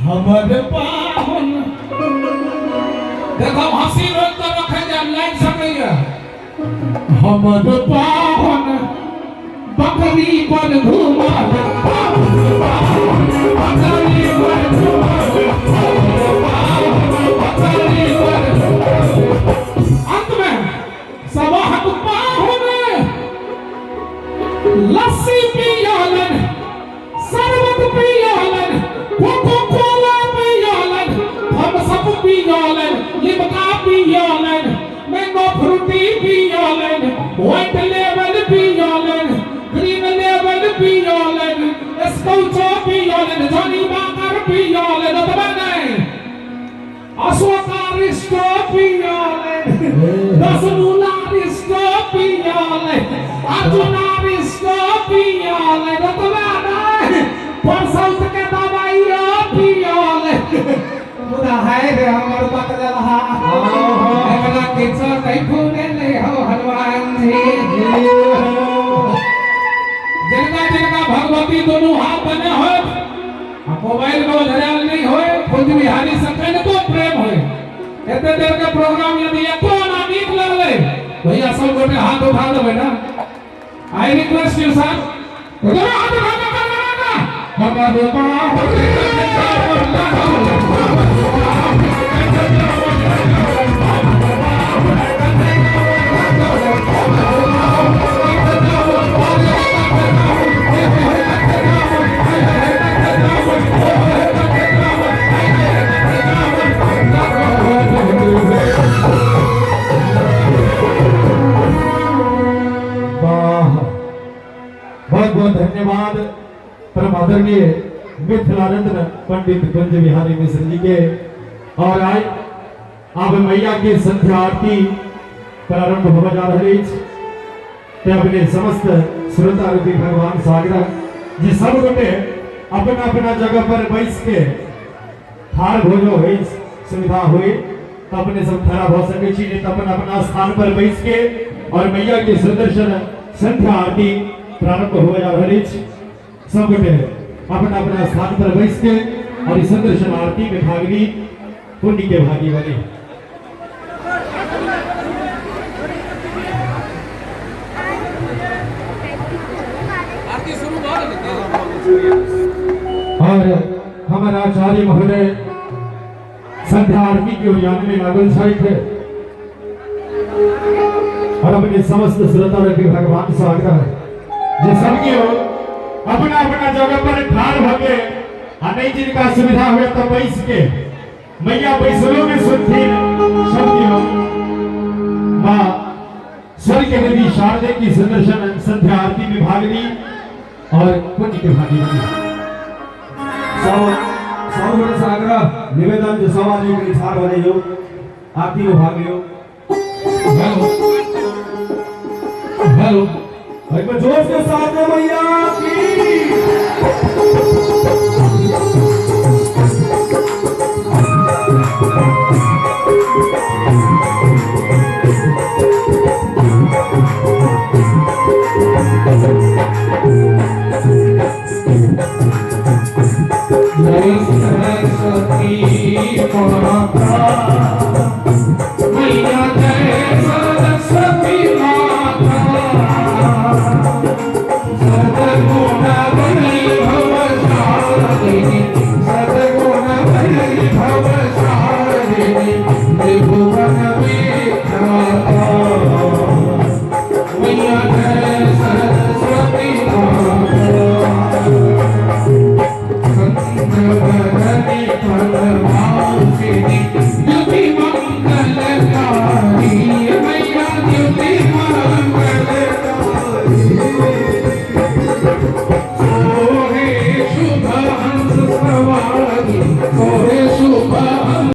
हमर पाहुन देखो हंसी रोक के रखे जे लागि सकैया। हमर पाहुन बकरी पर घुमल, बकरी पर घुमल, बकरी पर। अंत में सबहक पाहुन लस्सी पियालन, शरबत पियालन, कोको कोला पियालन, थम्स अप पियालन, लिमका पियालन, मैंगो फ्रूटी पियालन, व्हाइट लेबल पियालन, ग्रीन लेबल पियालन, स्कॉच पियालन, जॉनी वॉकर पियालन, ओतबे नहि अशोका रिस्टो पियालन, दसमूला रिस्टो पियालन, अर्जुना रिस्टो पियालन, ओतबे नहि परसौत के दवाइयो पियालन। मुदा हाय रे हमर बकलहा, एकरा किछो नहि फूले हो हनुमान जी। जिनका जिनका भगवती दोनों हाथ बने हो, मोबाइल में ओझरायल नहीं होए, कुंज बिहारी से कनिको प्रेम होए, एते देर के प्रोग्राम यदि एको आना नीक लगलै भैया सब गोटे हाथ उठा देबै ना। I request you sir, हाथ उठा दे। हमर वाह, बहुत बहुत धन्यवाद परम आदरणीय मिथिला रत्न पंडित कुंज बिहारी मिश्र जी के। और आइ आब मैया के संध्या आरती प्रारंभ होबय जा रहल अछि। ते अपने समस्त श्रोता रूपी भगवान से आग्रह जे सब गोटे अपना अपना जगह पर बैस के ठाढ़ भोजो होइ सुविधा होइ तो अपने सब खड़ा भ सकै छी, नहीं तो अपना अपना स्थान पर बैस के और मैया के सुदर्शन संध्या आरती प्रारंभ होबय जा रहल अछि। सब गोटे अपना अपना स्थान पर बैस के और इस सुदर्शन आरती में भाग ली, पुण्य के भागी बने। आरती शुरू भऽ गेलै। और हमारा आचार्य महोदय संध्या आरती के ओरियान में लागल छथि और अपने समस्त श्रोता रूपी भगवान से आग्रह है जे सबके अपना अपना जगह पर ठाढ़ भके आ नहीं जिनका सुविधा हुए तो बैस के मैया बैसलो में सुनथिन। सबके माँ स्वर्ग के देवी शारदे की सुदर्शन संध्या आरती में भाग ली और पुण्य के भागी बनी। सब सब गोटे से आग्रह निवेदन जे सब आदमी कनि ठाढ़ भऽ जइयौ, आरती में भाग लियौ। हेलो हेलो, एक बार जोश के साथ में मैया की। जय सरस्वती। जय सरस्वती माता। संत